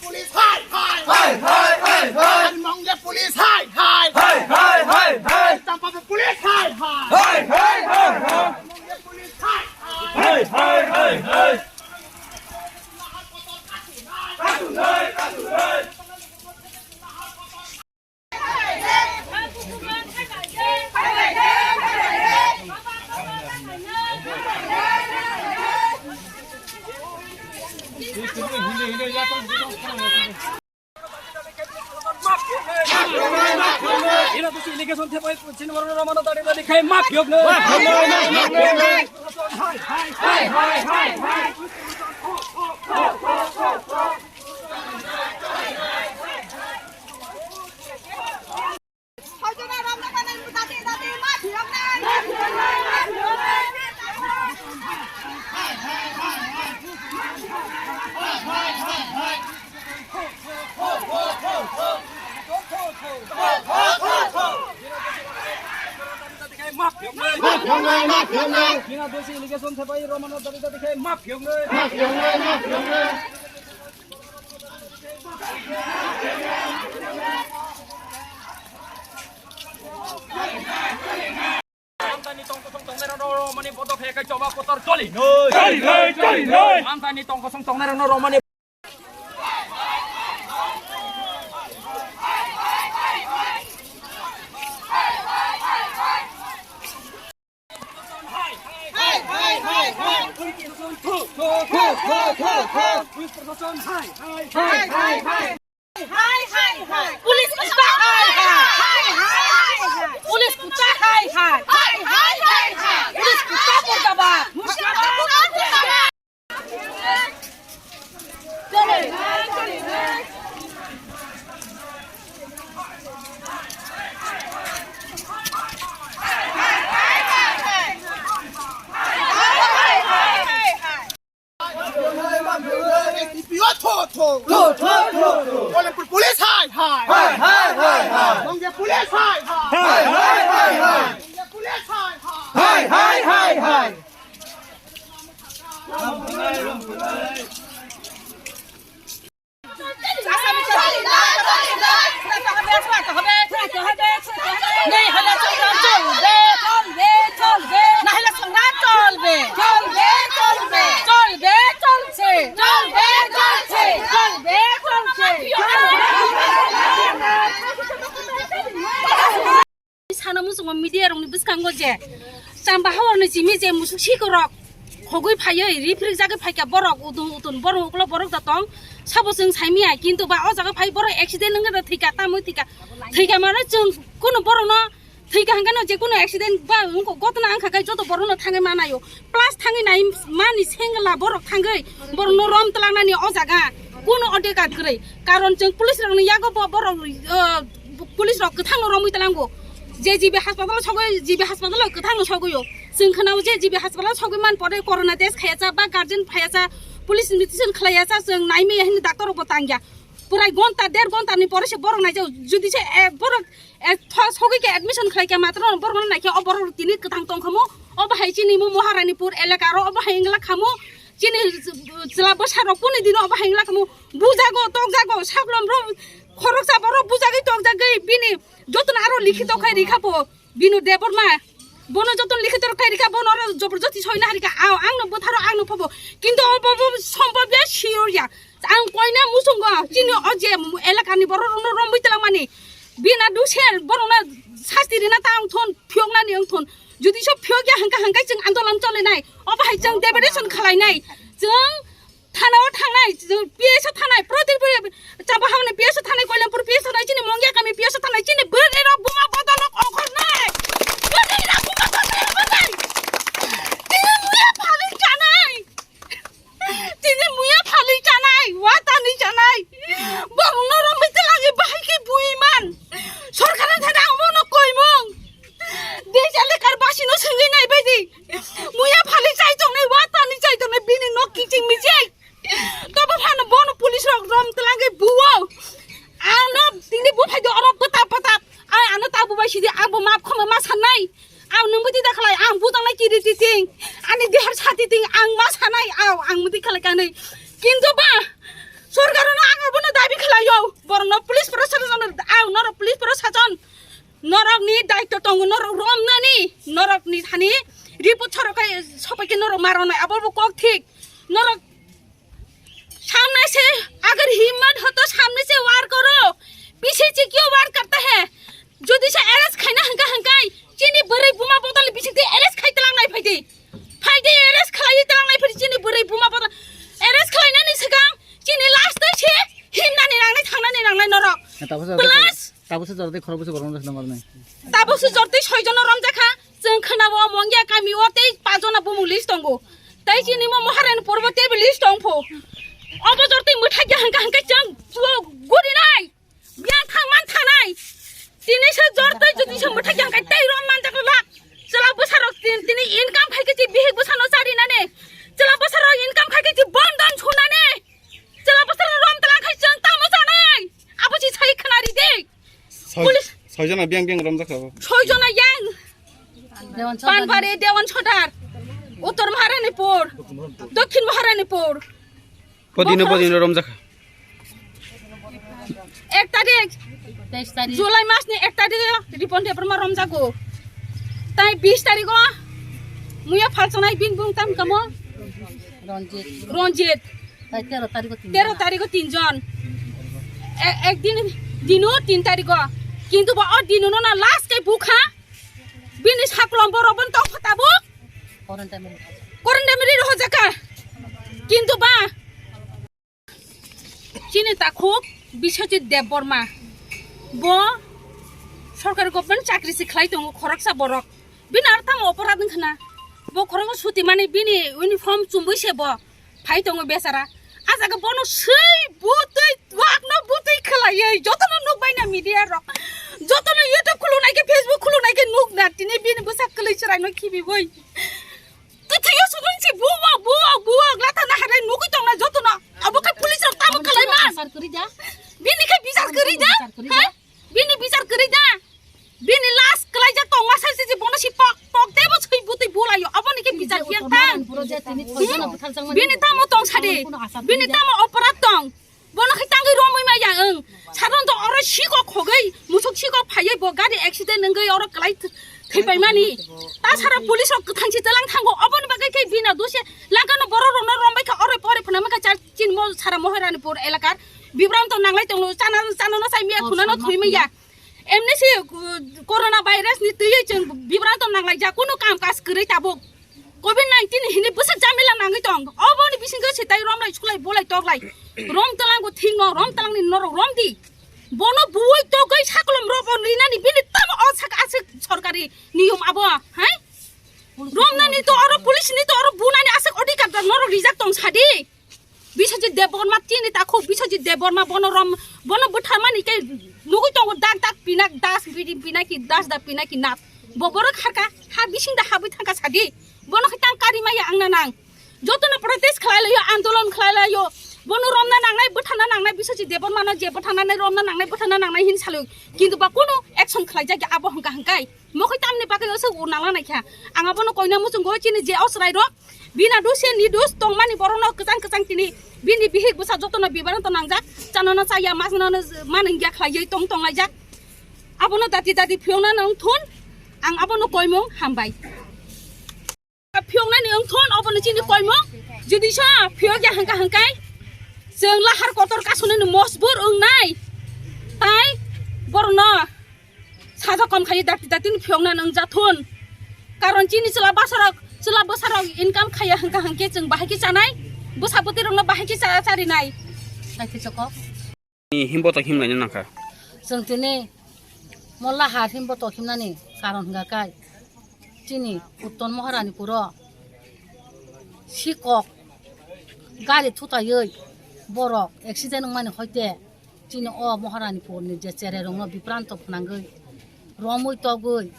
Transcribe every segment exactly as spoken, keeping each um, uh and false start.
Police, hi, hi! Hi, hi, hi, hi! Mongya police, hi, hi! Hi, hi, hi, hi! Champapur police, hi, hi! Hi, hi, hi, hi! Mongya police, hi, hi! Hi, hi, hi, hi! Ina tu si allegation thepai chini warung ramana tadi tadi khai map yok ne. Map yok ne. Map yok ne, map yok ne. Ina tu si allegation thepai ramana tadi tadi khai map yok ne. Map yok ne, map yok ne. Amtani tongkosong tongnairokno romani bodo khe khe choba kotor choli noi. Choli noi, choli noi. Amtani tongkosong tongnairokno romani Police kuta hai hai. Hai hai hai. Police kuta hai hai. Hai hai hai hai. Police kuta murdabad. Murdabad. Tho, tho. Tho, tho, tho, tho. Police, police, hai, hai. Hai, hai, hai, hai. Mongya police, hai, hai. Hai, hai, hai, hai. Mongya police, hai, hai. Hai, hai, hai, hai. Sana muchungo media rokni bwskango je chamba hawarni simi je musuk sikorok khogwi phaiwi riphrikjagwi phaikha borok, utun utun borok uklo borok da tong sabo chwng saimanya, kintu ba o jaga phai borok accident wngwi da thwikha, tamwi thwikha, thwikha mano chwng kunu borokno thwikha hwnkhe no je kunu accident ba wngkha, gotna wngkha khe joto borokno thangwi manaio. Plus thangwi nai mani sengla borok thangwi borokno rom twlangnani o jaga kunu odhikar kwrwi. Karon chwng police rokni yago bo borok, uh, police rok kwthangno romwi tlango. Je G B hospital sogwi, G B hospital kwthangno sogwio. Chwng khwnao je G B hospital sogwi man pore corona test khaiya cha ba guardian phaiya cha, police invitation khlaiya cha, chwng naimaya hwnwi doctor rokbo tangya. Purai gonta, der gonta ni pore se borok naijao. Jodi se, eh, borok, eh, tho-, sogwi khe admission khlai khe matro borok no naikhe o borok tini kwthang tong khamu. O bahai chini mo Maharanipur elaka ro o bahai wngla khamu. Chini chwla bwsa rok kuni dino o bahai wngla khamu. Bujago, tokjago, saklom ro khoroksa borok bujagwi tokjagwi bini jotono aro likhito khai rikha po. Binu Debbarma, bono joto likhitor khai rikha, bono oro joborjosti soina harikha, ao, angno butharo, angno phobo. Kintu o bobo sombobya, siyokya. Ang koina muchungo, chini o je elakani borok rokno romwi twlangmani. Bina dusel, borokno sasti rina ta wngthon, phiyoknani wngthon. Jodi so phiyokya hwnkha, hwnkhe chwng andolon cholinai. Obo hai chwng degradation khwlainai. Chwng thana o thangnai, chwng P S o thangnai, Prodip Champahamni P S o thangnai, Koilampur P S o thangnai, chini Mongia kami P S o thangnai, chini bwrwi rok buma bodol rok ongkhornai. Bwrwi rok buma bodol rok ongkhornai. Chini muya phalwi chanai. Tini muya phalwi chanai, watani chanai. Borokno romwi twlangwi bahai khe bui man. Sorkarni thani ang bono koimung. Dei jalekar basino swngwi naibaidi. Muya phalwi chai tongnai, watani chai tongnai, bini nok kiching miching. Tobo phano bono police rok rom twlangwi buo. Ano tini buphai do oro bwtap bwtap. Ai ano tabu bai sidi, abo map khoma ma sanai. Ang nung bidi da khlai, ang bujang nai kiri titing. Ani dehar sati ting, ang ma sanai, aw, ang mudi khlai kanai. Kintu ba, sorkar no ang abono dabi khlai yo. Borok no police proshashan, aw, norok police proshashan. Norok ni daityo tongo, norok rom nani, norok ni thani report sorok kai sopai ke norok maron nai, abo bo kok thik. Norok सामने से अगर हिम्मत हो तो सामने से वार करो, पीछे से क्यों वार करता है? Jodi se arrest khaina hwnkha hwnkhe chini bwrwi buma bodol bisingtwi arrest khai twlang nai phaidi. Phaidi arrest khlai twlang nai phaidi chini bwrwi buma bodol. Arrest khlainani swkang chini last twi se himnani nangnai thangnani nangnai norok. Plus Tabukse jortwi khorokbwse borok wngkha nang oroni. Tabukse jortwi soi jono romjakha, chwng khwnao Mongia kami o tei pach jona bumung list tongo. Tei chini mo Maharani Purbo teibo list tongpho. Obo jortwi mwthai ya hwnkha hwnkhe chwng chuo gurinai. Biyang thang man thanai. Tini se jortwi jodi se mwthai ya hwnkhe tei rom manjak lak. Chwla bwsarok tin-, tini income khai khe chi bihik bwsano charinani. Chwla bwsarok income khai khe chi bondon sunani. Chwla bwsarok rom twlang khai chwng tamo chanai. Abo chi sai khna ri de. Soi-, Police. Soi jona biyang biyang romjak sabo. Soi jona yang. Dewan Sordar. Panbari, Dewan Sordar. Uttor Maharanipur, Dokhin Maharanipur. Podino, Bokros. Podino romjak. Ek tarik. Teis tarik. July mas ni ek tarik Ripon Debbarma romjago. Tai bis tarik o muya phalsanai bin bung tam kamo? Ranjit. Ranjit. Tai tero tariko tin tero jon. Tariko tin jon. E-, ek din dino tin tariko. Kintu ba o dino no na last kai bukha. Bini saklom borok bon tong phatabuk. Quarantine. Quarantine ri rohojaka. Kintu ba chini takhuk Biswajit Debbarma. Bo sorkari government chakri si khlai tongo khoroksa borok. Bini ar tamo oporad wngkhna. Bo khoroksa suti mani bini uniform chumui se bo. Phai tongo besara. A jaga bono swi butwi, wakno butwi khwlaiwi. Jotono nukbaina media rok. Jotono YouTube khulunai khe, Facebook khulunai khe nukna. Tini bini bwsa kwlwi chwraino khibiwi. Kwthwio sudunsi buwak, buwak, buwak. Latha naharai nugwi tongna jotono. Abo khe police rok tamo khwlai man. Bini khe bichar kwrwi da. Bini bichar kwrwi da. Ha? Bini bichar kwrwi da. Bini last kwlaijak tongma sai se pok pok teibo swi butwi bulaio. Aboni khe bichar phiya tang. Bini tamo tong sadi. Bini tamo oporad tong. Bono khe tangwi romwi maya ang. Saron to oro sikok khogwi, musuk sikok phaiwi bo gari accident wngwi oro kwlai th-, thwipaimani. Ta sara police rok kwthang si twlang thango. Aboni bagwi khe bina dose langkano borok rokno rombai kha oro pore phunama kha char chinmo sara Maharanipur elakar. Bibranto nanglai tongno chana, chana no sai miya thuna no thwi maya. Emni si, uh, corona virus ni twiwi chwng bibranto nanglaijak, kunu kam kaj kwrwi tabuk. Covid nineteen hini bwswk jamila nangwi tong. Oboni bisingo se tai romlai, suklai, bolai, toklai. Rom twlango thikno, rom twlangni norok romdi. Bono buwi togwi sakolom robo rinani bini tamo o sak aswk sorkari niyom abo, hai? Romnani to oro police ni to oro bunani aswk odhikar da norok rijak tong sadi. Biswajit Debbarma chini takhuk Biswajit Debbarma bono rom, bono bwtharmani khe nugwi tongo dak dak pinak das bidi pinaki das da pinaki nat. Bo borok harka ha bising da habwi thangka sadi. Bono khe tang kari maya ang na nang. Jotono protest khlai laio, andolon khlai laio. Bono romna nangnai, bwtharna nangnai, Biswajit Debbarmano je bwtharnani romna nangnai, bwtharna nangnai hin saloi. Kintu ba kunu action khlai jakya abo hwnkha hwnkhe. Mokhai tamni bagwi oso u nangla naikha. Ang abono koina muchungo chini je osrai rok. Bina duse ni dus tongmani borokno kwchang kwchang tini bini bihik bwsa jotono bibaran to nangjak. Chano no chaya, masno no manung ya khlaiwi tong tong laijak. Abono dati dati phiyokna nang thun. Ang abono koimung hambai. Phiyoknani wng thun, obono chini koimung. Jodi sa phiyok ya hangka hangkai. Chwng lahar kotor kasunani mosbur wngnai. Tai borno saja kom khai dati dati ni phiyokna nang jathun. Karon chini chwla bwsarok, chwla bwsarok income khaya hangka hangke chwng bahai khe chanai. Bwsa bwtwi rokno bahai khe cha-, chari nai. Nai khe choko. Ni himbo to himlai nangkha. Chwng tini molla har himbo to himnani karon hwnkha kai chini Uttor Maharani puro sikok gari thutaiwi borok accident wngmani hoite chini o Maharani purni je cherai rokno bipranto phnangwi romwi togwi,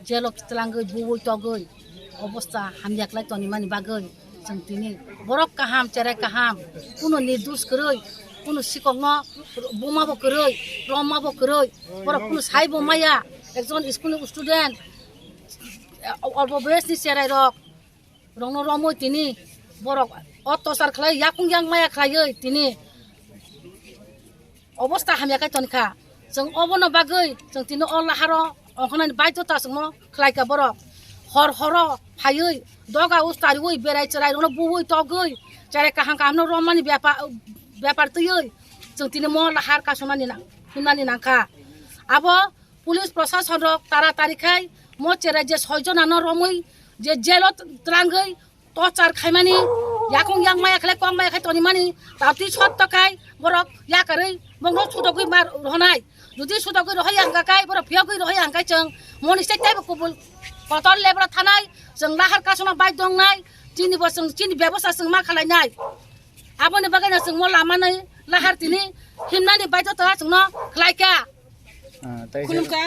jelo kitlangwi, buwi togwi, obosta hamya khlai tonimani bagwi chwng tini borok kaham, cherai kaham, kuno nirdosh kwrwi, kuno sikokno buma bo kwrwi, romma bo kwrwi, borok kuno sai bo maya, ekjon school ni student, eh, olpo boyos ni cherai rok, rokno romwi tini borok ottosar khlai, yakung yang maya khlaiwi tini obosta hamya khai toni kha. Chwng obono bagwi chwng tini o laharo ongkhanani baidhota chwngno khlai kha borok. Hor horo phaiwi doga ustariwi berai cherai rokno buwi togwi cherai kaham kahamno romani bepar, bepar twiwi chwng tini mo lahar kasumani nang, himnani nangkha. Abo police prosason rok taratari khai mo cherai je soi jonano romwi je jelo twlangwi torture khaimani, yakung yang maya khlai kok maya khai tonimani, tabti sotto khai borok yakarwi bongno sudogwi mar rohonai. Jodi sudogwi rohoi ang kai borok phiyogwi rohoi ang kai chwng moni state taibo kubul kotor lebra thanai, chwng lahar kasuna bai dongnai, chini bo chwng chini bebosta chwng ma khlainai. Aboni bagwi no chwng mo lamani lahar tini himnani baidhota chwngno khlaikha. Ah, tei se- Khulumkha.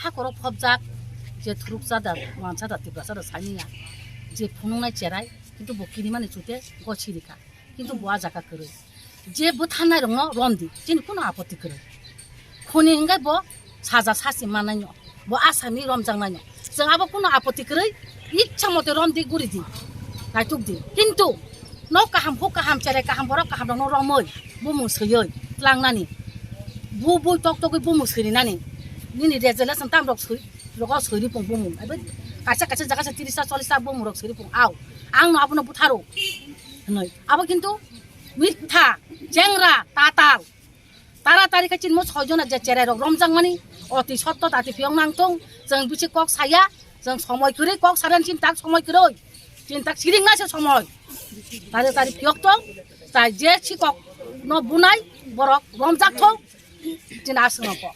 Hakhoro phobjak je thuruk chada, wansa da, tiprasa da saniya, je phunuknai cherai, kintu bo kirimani chute go sirikha, kintu bo a jaga kwrwi. Je bwtharnai rokno romdi, chini kuno apoti kwrwi. Khuni hwnkhe bo saja sasi mannaino, bo asami romjaknaino. Chwng abo kuno apoti kwrwi, ichha mote romdi guridi, naitukdi. Kintu nok kaham, huk kaham, cherai kaham, borok kaham rokno romwi, bumung swiwi tlangnani. Bu bui tok togwi bumung swirinani. Nini resolution tam rok swi, rogo swi ripung bumung. Abo kaisa kaisa jaga se tiris ta, chollis ta bumung rok swi ripung. Au, ang no abono butharo. Hinwi. Abo kintu mitha, chengra, tatal. Taratari khe chini mo soi jona je cherai rok romjakmani, oti sotto tati phiyok nang tong, chwng bisi kok saya, chwng somoi kwrwi kok saran chin tak somoi kwrwi, chin tak siring na se somoi. Taratari phiyok tong, tai je sikok no bunai borok romjak thong, chini aswk no kok.